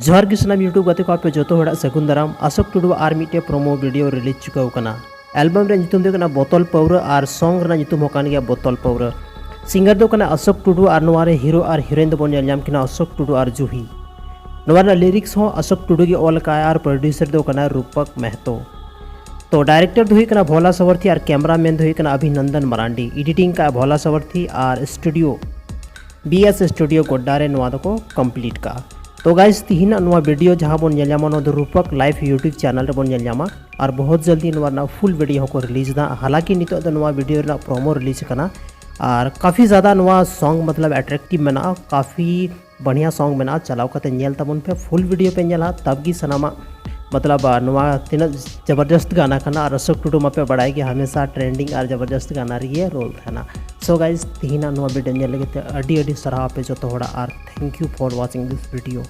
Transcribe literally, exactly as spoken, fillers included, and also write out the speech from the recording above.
ᱡᱚᱦᱟᱨ ᱜᱮ ᱥᱟᱱᱟᱢ YouTube ᱜᱟᱛᱮ ᱠᱚ, ᱟᱯᱮ ᱡᱚᱛᱚ ᱦᱚᱲᱟᱜ ᱥᱟᱹᱜᱩᱱ ᱫᱟᱨᱟᱢ᱾ ᱚᱥᱳᱠ ᱴᱩᱰᱩᱣᱟᱜ ᱟᱨ ᱢᱤᱫᱴᱮᱡ promo video release ᱪᱩᱠᱟᱹᱣ ᱠᱟᱱᱟ᱾ ᱮᱞᱵᱟᱢ ᱨᱮᱭᱟᱜ ᱧᱩᱛᱩᱢ ᱫᱚ ᱦᱩᱭᱩᱜ ᱠᱟᱱᱟ ᱵᱳᱛᱚᱞ ᱯᱟᱹᱣᱨᱟᱹ ᱟᱨ ᱥᱚᱝ ᱨᱮᱱᱟᱜ ᱧᱩᱛᱩᱢ ᱦᱚᱸ ᱠᱟᱱ ᱜᱮᱭᱟ ᱵᱳᱛᱚᱞ ᱯᱟᱹᱣᱨᱟᱹ᱾ ᱥᱤᱝᱜᱟᱨ ᱫᱚ ᱠᱟᱱᱟ ᱚᱥᱳᱠ ᱴᱩᱰᱩ ᱟᱨ ᱱᱚᱣᱟ ᱨᱮ ᱦᱤᱨᱳ ᱟᱨ ᱦᱤᱨᱳᱭᱤᱱ ᱫᱚᱵᱚᱱ ᱧᱮᱞ ᱧᱟᱢ ᱠᱤᱱᱟ ᱚᱥᱳᱠ ᱴᱩᱰᱩ ᱟᱨ ᱡᱩᱦᱤ᱾ ᱱᱚᱣᱟ ᱨᱮᱱᱟᱜ ᱞᱤᱨᱤᱠᱥ ᱦᱚᱸ ᱚᱥᱳᱠ ᱴᱩᱰᱩ ᱜᱮ ᱚᱞ ᱟᱠᱟᱫᱼᱟᱭ ᱟᱨ ᱯᱨᱚᱰᱭᱩᱥᱟᱨ ᱫᱚ ᱠᱟᱱᱟᱭ ᱨᱩᱯᱚᱠ ᱢᱮᱦᱛᱚ᱾ ᱛᱚ ᱰᱟᱭᱨᱮᱠᱴᱚᱨ ᱫᱚ ᱦᱩᱭᱩᱜ ᱠᱟᱱᱟ ᱵᱷᱳᱞᱟ ᱥᱟᱣᱟᱨᱛᱷᱤ ᱟᱨ ᱠᱮᱢᱨᱟᱢᱮᱱ ᱫᱚ ᱦᱩᱭᱩᱜ ᱠᱟᱱᱟ ᱚᱵᱷᱤᱱᱚᱱᱫᱚᱱ ᱢᱟᱨᱟᱱᱰᱤ᱾ ᱮᱰᱤᱴᱤᱝ ᱠᱟᱜᱼᱟ ᱵᱷᱳᱞᱟ ᱥᱟᱣᱟᱨᱛᱷᱤ ᱟᱨ ᱥᱴᱩᱰᱤᱭᱳ ᱵᱤ ᱮᱥ ᱥᱴᱩᱰᱤᱭᱳ ᱜᱚᱰᱰᱟ ᱨᱮ ᱱᱚᱣᱟ ᱫᱚᱠᱚ ᱠᱚᱢᱯᱞᱤᱴ ᱠᱟᱜᱼᱟ᱾ ᱛᱚ ᱜᱟᱭᱥ, ᱛᱤᱦᱤᱧᱟᱜ ᱱᱚᱣᱟ ᱵᱷᱤᱰᱤᱭᱳ ᱡᱟᱦᱟᱸ ᱵᱚᱱ ᱧᱮᱞ ᱧᱟᱢᱟ, ᱱᱚᱣᱟ ᱫᱚ ᱨᱩᱯᱚᱠ ᱞᱟᱭᱤᱵᱷ YouTube ᱪᱮᱱᱮᱞ ᱨᱮᱵᱚᱱ ᱧᱮᱞ ᱧᱟᱢᱟ ᱟᱨ ᱵᱚᱦᱩᱛ ᱡᱚᱞᱫᱤ ᱱᱚᱣᱟ ᱨᱮᱱᱟᱜ ᱯᱷᱩᱞ ᱵᱷᱤᱰᱤᱭᱳ ᱦᱚᱸᱠᱚ ᱨᱤᱞᱤᱡᱽ ᱮᱫᱟ᱾ ᱦᱟᱞᱟᱠᱤ ᱱᱤᱛᱚᱜ ᱫᱚ ᱱᱚᱣᱟ ᱵᱷᱤᱰᱤᱭᱳ ᱨᱮᱱᱟᱜ ᱯᱨᱳᱢᱳ ᱨᱤᱞᱤᱡᱽ ᱠᱟᱱᱟ ᱟᱨ ᱠᱟᱯᱷᱤ ᱡᱟᱫᱟ ᱱᱚᱣᱟ ᱥᱚᱝ ᱢᱚᱛᱞᱚᱵ ᱮᱴᱨᱮᱠᱴᱤᱵᱷ ᱢᱮᱱᱟᱜᱼᱟ, ᱠᱟᱯᱷᱤ ᱵᱟᱲᱤᱭᱟ ᱥᱚᱝ ᱢᱮᱱᱟᱜᱼᱟ᱾ ᱪᱟᱞᱟᱣ ᱠᱟᱛᱮ ᱧᱮᱞ ᱛᱟᱵᱚᱱ ᱯᱮ, ᱯᱷᱩᱞ ᱵᱷᱤᱰᱤᱭᱳ ᱯᱮ ᱧᱮᱞᱟ, ᱛᱟᱵ ᱜᱮ ᱥᱟᱱᱟᱢᱟᱜ ᱢᱚᱛᱞᱚᱵ ᱱᱚᱣᱟ ᱛᱤᱱᱟᱹᱜ ᱡᱚᱵᱚᱨᱫᱚᱥᱛ ᱜᱟᱱᱟ ᱠᱟᱱᱟ ᱟᱨ ᱚᱥᱳᱠ ᱴᱩᱰᱩ ᱢᱟᱯᱮ ᱵᱟᱲᱟᱭ ᱜᱮ ᱦᱟᱢᱮᱥᱟ ᱴᱨᱮᱱᱰᱤᱝ ᱟᱨ ᱡᱚᱵᱚᱨᱫᱚᱥᱛ ᱜᱟᱱᱟ ᱨᱮᱜᱮ ᱨᱳᱞ ᱛᱟᱦᱮᱱᱟ᱾ ᱥᱳ ᱜᱟᱭᱥ, ᱛᱤᱦᱤᱧᱟᱜ ᱱᱚᱣᱟ ᱵᱷᱤᱰᱤᱭᱳ ᱧᱮᱞ ᱞᱟᱹᱜᱤᱫ ᱛᱮ ᱟᱹᱰᱤ ᱟᱹᱰᱤ ᱥᱟᱨᱦᱟᱣ ᱟᱯᱮ ᱡᱚᱛᱚ ᱦᱚᱲᱟᱜ ᱟᱨ thank you for watching this video.